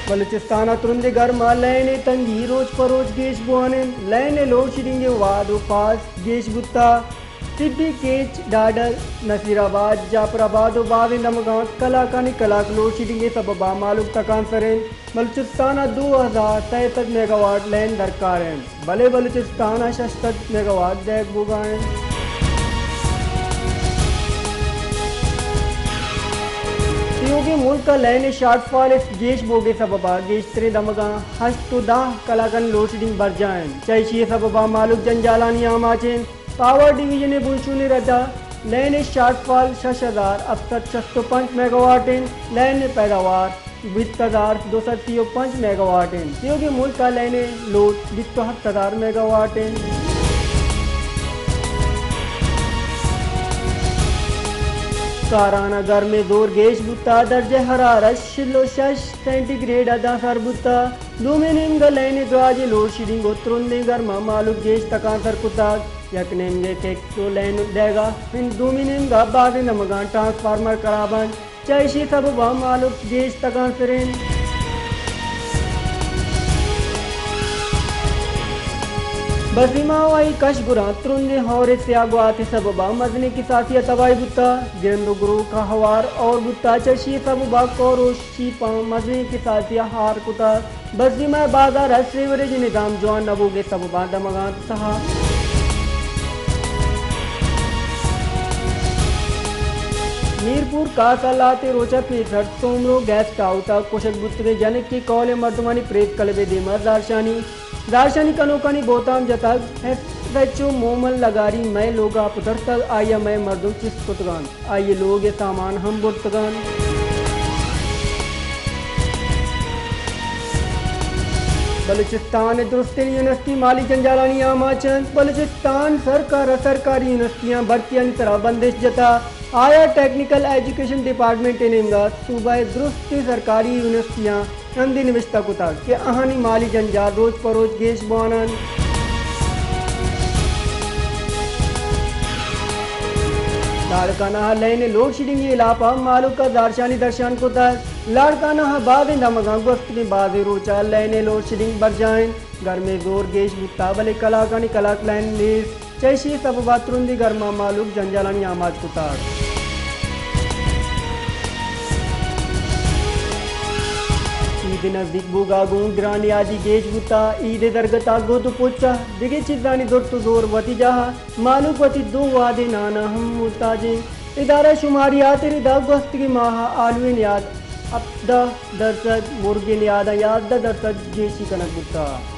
بلوچستان ءَ ترندیں گرم ءَ لین ءِ تنگی روچ پہ روچ گیش بوان انت۔ لین ءِ لوڈ شیڈنگ ءِ وھد ءُ پاس گیش بوتگ۔ سبی، کیچ، ڈاڈر، نصیر آباد، جعفر آباد ءُ بازیں دمگاں کلاکانی کلاک لوڈ شیڈنگ ءِ سبب ءَ مھلوک تکانسر انت۔ بلوچستان ءَ دو ھزار سئے سد میگا واٹ لین درکار انت، بلے بلوچستان ءَ شش سد میگا واٹ دئیگ بوگ ءَ انت۔ تیوگیں ملک ءَ لین ءِ شارٹ فال ءِ گیش بوگ ءِ سبب ءَ گیشتریں دمگاں ھشت ءُ دہ کلاکانی لوڈ شیڈنگ برجاہ انت۔ چہ ایشی ءِ سبب ءَ مھلوک جنجالانی آماچ انت۔ پاور ڈویژن ءِ بنشون ءِ رد ءَ لین ءِ شارٹ فال شش ھزار ھفت سد شست ءُ پنچ میگا واٹ انت، لین ءِ پیداوار بیست ھزار دو سد سی ءُ پنچ میگا واٹ انت۔ تیوگیں ملک ءَ لین ءِ لوڈ بیست ءُ ھفت ھزار میگا واٹ انت۔ کاران ءَ گرم ءِ زور گیش بوتگ، درجہ حرارت چل ءُ شش سینٹی گریڈ ءَ داں سر بوتگ۔ دومی نیمگ ءَ لین ءِ دراجیں لوڈ شیڈنگ ءُ ترندیں گرم ءَ مھلوک گیش تکانسر کتگ۔ یک نیمگے کیچ ءُ لین دئیگ ءَ انت، دومی نیمگ ءَ بازیں دمگاں ٹرانسفارمر خراب انت، چہ ایشی ءِ سبب ءَ مھلوک گیش تکانسر انت۔ بزیما ءُ آئی کشگراں ترندیں ھور ءِ سیاہ گوات ءِ سبب ءَ مزنیں کساسے ءَ تباہی بوتگ۔ گرند ءُ گروک ءَ ھوار ھور بوتگ، چہ ایشی ءِ سبب ءَ کور ءُ شیپاں مزنیں کساسے ءَ ھار کتگ۔ بزیما ءِ بازار ءَ سیوریج ءِ نظام جوان نہ بوگ ءِ سبب ءَ دمگاں تہ ءَ۔ میرپور کاس ءَ لھتے روچ ءَ پیسر سومرو گیسٹ ھاؤس ءَ کشگ بوتگیں جنک ءِ کھول ءِ مردمانی پریس کلب ءِ دیم ءَ زھرشانی۔ زھرشانی کنوکانی بھتام جتگ۔ ایس ایچ او مومن لگاری مئے لوگ ءَ پترتگ، آئی ءَ مئے مردم چست کتگ انت۔ آئی ءِ لوگ ءِ سامان ھم برتگ انت۔ بلوچستان ءِ درستیں یونیورسٹی مالی جنجالانی آماچ انت۔ بلوچستان سرکار ءَ سرکاری یونیورسٹیاں بھرتیانی سرا بندش جتگ۔ آئی ءَ ٹیکنیکل ایجوکیشن ڈیپارٹمنٹ ءِ نیمگ ءَ صوبہ ءِ درستیں سرکاری یونیورسٹیاں ھمدی نبشتہ کتگ کہ آھانی مالی جنجال روچ پہ روچ گیش بوان انت۔ لاڑکانہ ءَ لین ءِ لوڈ شیڈنگ ءِ ھلاپ ءَ مھلوک ءَ زھرشانی درشان کتگ۔ لاڑکانہ ءَ بازیں دمگاں گوستگیں بازیں روچ ءَ لین ءِ لوڈ شیڈنگ برجاہ انت۔ گرم ءِ زور گیش بوتگ، بلے کلاکانی کلاک لین نیست۔ چہ ایشی ءِ سبب ءَ ترندیں گرم ءَ مھلوک جنجالانی آماچ کتگ۔ عید ءِ نزدیک بوگ ءَ گوں گران نیادی گیش بوتگ۔ عید ءِ درگت ءَ گد ءُ پچ ءُ دگہ چیزانی زرت ءُ زور وتی جاہ ءَ، مھلوک وتی دو وھدیں نان ءَ ھم محتاج انت۔ ادارہ شماریات ءِ رد ءَ گوستگیں ماہ ءَ آلوئے نیاد ھپدہ درسد، مرگے نیاد ءَ یازدہ درسد گیشی کنگ بوتگ۔